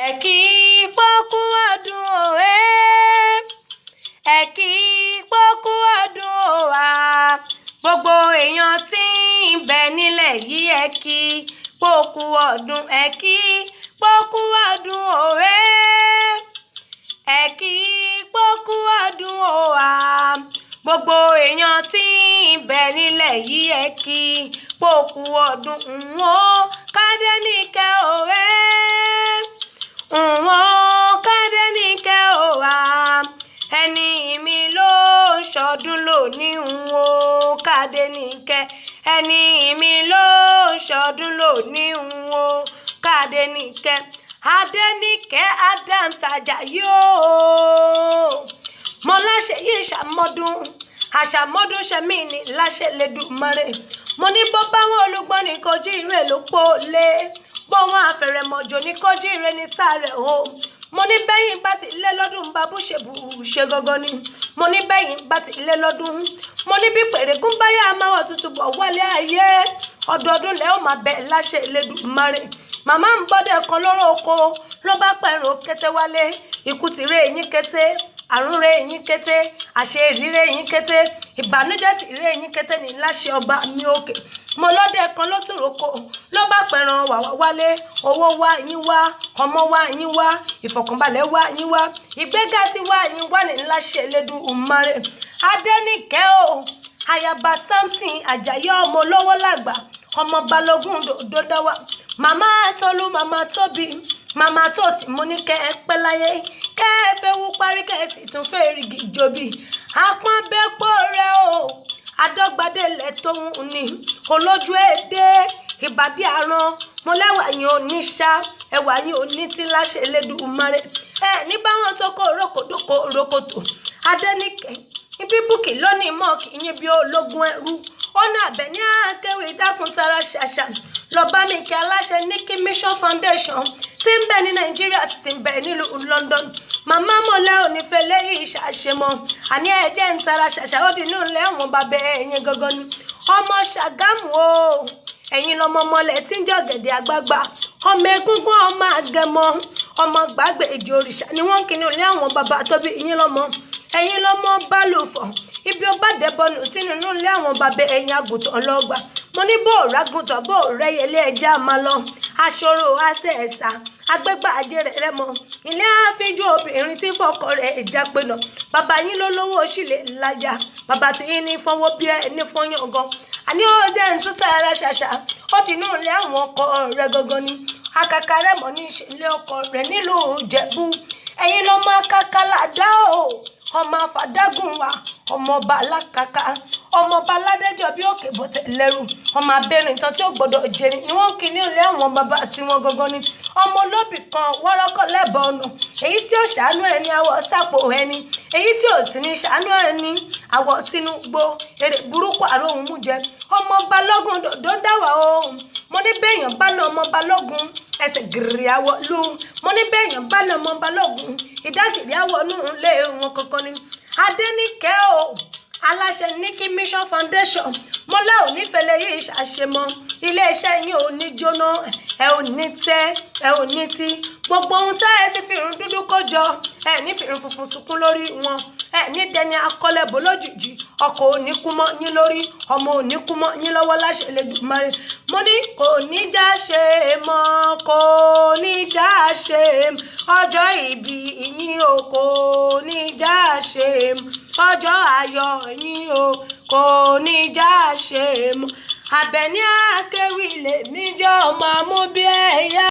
Ẹ kí pọ́kú ọdún o ẹ́, ẹ kí pọ́kú ọdún o wá. Gbogbo èèyàn tí ń bẹ nílẹ̀ yìí, ẹ kí pọ́kú ọdún, ẹ kí pọ́kú ọdún o ẹ́, ẹ kí pọ́kú ọdún o wá. Gbogbo èèyàn tí ń bẹ nílẹ̀ yìí, ẹ kí pọ́kú ọdún o. Kádẹ́nìkẹ́ o ẹ́, ǹwọ̀n Kádẹ́nìkẹ́ ò wá. Ẹni mi ló ń ṣọdún lónìí ń o, Kádẹ́nìkẹ́. Ẹni mi ló ń ṣọdún lónìí ń o, Kádẹ́nìkẹ́. Adẹ́nìkẹ́ Adams Ajayi o, mo láṣẹ yìí ṣàmọ́dún àṣàmọ́dún ṣẹ̀mí ní láṣẹ lẹ́dùnmọ́rẹ́. Mo ní bó bá wọn olùgbọ́n ní kojú ìrè ló pọ̀ lé, bó wọn àfẹ̀rẹ̀mọ̀jò ní kojú ìrè ní sáré o. Mo ní bẹ́yìn bá ti lé lọ́dún, bá bú ṣe bù ṣe gangan ni. Mo ní bẹ́yìn bá ti lé lọ́dún, mo ní bí pèrègùn báyà máa wà tuntun bọ̀ wálé ayé, ọdọọdún lẹ́ ó máa bẹ̀ láṣẹ Elédùmarè. Màmá ń bọ́dẹ̀ kan lọ́rọ̀ oko ló bá pẹ̀rùn kété wálé. Ikú ti ré eyín kété, àrùn ré eyín kété, àṣẹ ìrírí eyín kété, ìbànújẹ́ ti rí eyín kété ní láṣẹ ọba mi òkè. Mo lọ́dẹ kan ló tún roko ló bá pẹ̀ràn wàwá wálé. Owó wá yín wá, ọmọ wá yín wá, ìfọ̀kànbalẹ̀ wá yín wá, ìgbéga ti wá yín wá ní láṣẹ Elédùmarè. Adẹ́nìkẹ́ o, ayaba Samson Ajayi, ọmọ olówó làgbà, ọmọ balógun dòdòdáwà, màmá Tolú, màmá Tóbi, màmá Tósì, mo ní kẹ́ ẹ pẹ́ láyé, kẹ́ ẹ fẹ́ wú parí, kẹ́ ẹ sì tún fẹ́ rígi jòbí. Àpọ́nbẹ́pọ̀ rẹ o, adọ́gbadélẹ̀ tóun ní olójú èdè ìbàdí àrùn. Mo lẹ́wà yín ò ní ṣá, ẹwà yín ò ní tí láṣẹ Elédùmarè. Ẹ ní báwọn tó kó rokodoko rokoto. Adẹ́nìkẹ́ ibi búkì lónìí mọ́ kì í yín bí ológun ẹrú. Ó ní Àbẹ̀ní Akéwì, dákun tara ṣàṣà lọ bá mi kí aláṣẹ Nikki Mission Foundation tí ń bẹ ní Nàìjíríà, tí ń bẹ nílùú London. Màmá mọ̀lẹ́ ò ní fẹ́ lẹ́yìn ìṣàṣemọ́. Àní ẹ̀jẹ̀ ń tara ṣàṣà, ó di inú ilé ẹ̀wọ̀n bàbá ẹ̀yìn gangan ni. Ọmọ Ṣàgámù o, ẹ̀yin lọmọ mọlẹ̀ tí ń jẹ́ ọ̀gẹ̀dẹ̀ àgbààgbà, ọmọ egúngún, ọmọ àgẹmọ, ọmọ gbàgbé èjì òrìṣà ni wọ́n ń kí ní ilé àwọn bàbá tó bí yín lọ́mọ. Ẹ̀yin lọ́mọ bálòfọ̀, ibi ó bá dẹ́bọnù sínú inú ilé àwọn bàbá ẹ̀yìn àgùntàn lọ́gbà. Mo ní bó rágùntàn, bó rẹ́yẹlé, ẹja máa lọ aṣọ́rò àṣẹ ẹ̀sà agbẹ́gbà ajé rẹ̀ rẹ́mọ ilé àfijù obìnrin tí fọkọ rẹ̀ ìjápé nà. Bàbá yín ló lówó sílẹ̀ lájà, bàbá tí yín ní fọwọ́ bí ẹ ní fọyán gan. Àní ó jẹ́ ń tún sára ṣàṣà, ó dínú ilé àwọn ọkọ rẹ̀ gangan ni. Akaka rẹ̀ mọ́ ní ìṣẹ̀lẹ̀ ọkọ rẹ̀ nílùú Ìjẹ̀bú. Ẹ̀yin lọ́mọ akaka làdá o, ọmọ àfàdágùn wa, ọmọọba alákàkà, ọmọọba aládẹjọ bí òkè bọ̀tẹ̀ lẹ́rù, ọmọ abẹ́rìn tán tí ó gbọ́dọ̀ jẹrin ni wọ́n kí ní ilé àwọn bàbá tí wọ́n gangan ni. Ọmọ olóbì kan wọ́rọ́kọ̀ lẹ́bọ̀ ọ̀nà, èyí tí ó ṣàánú ẹni àwọ̀ sápò ẹni, èyí tí ò sì ní ṣàánú ẹni àwọ̀ sínú gbó èrè burúkú àròhùn mú jẹ. Ọmọ balógun dòdò ń dáwà o. Mo ní bẹ́ẹ̀yàn bá ná ọmọ balógun, ẹsẹ̀ gírí àwọ̀ lu. Mo ní bẹ́ẹ̀yàn bá ná ọmọ balógun, ìdágìrì àwọ̀ nù lé wọn kankan ni. Adẹ́nìkẹ́ o, aláṣẹ Nikki Mission Foundation, mọ́lá ò nífẹ̀ẹ́ yìí ṣàṣemọ́. Iléeṣẹ́ yín ò ní jóná, ẹ ò ní tẹ́, ẹ ò ní tí. Gbogbo ohun tẹ́ ẹ ti fi irun dúdú kó jọ, ẹ ní fi irun funfun sunkún lórí wọn. Ẹ ní dẹni akọ́lẹ̀bọ̀ lójijì. Ọkọ ò ní kú mọ́ yín lórí, ọmọ ò ní kú mọ́ yín lọ́wọ́ láṣẹ Elédùmarè. Mo ní kò ní já ṣe mọ́, kò ní já ṣe. Ọjọ́ ìbí yín o, kò ní já ṣe. Ọjọ́ ayọ̀ yín o, kò ní já ṣe mọ́. Àbẹ̀ní Akéwì lèmi jẹ́, ọmọ amúbíẹ̀yà.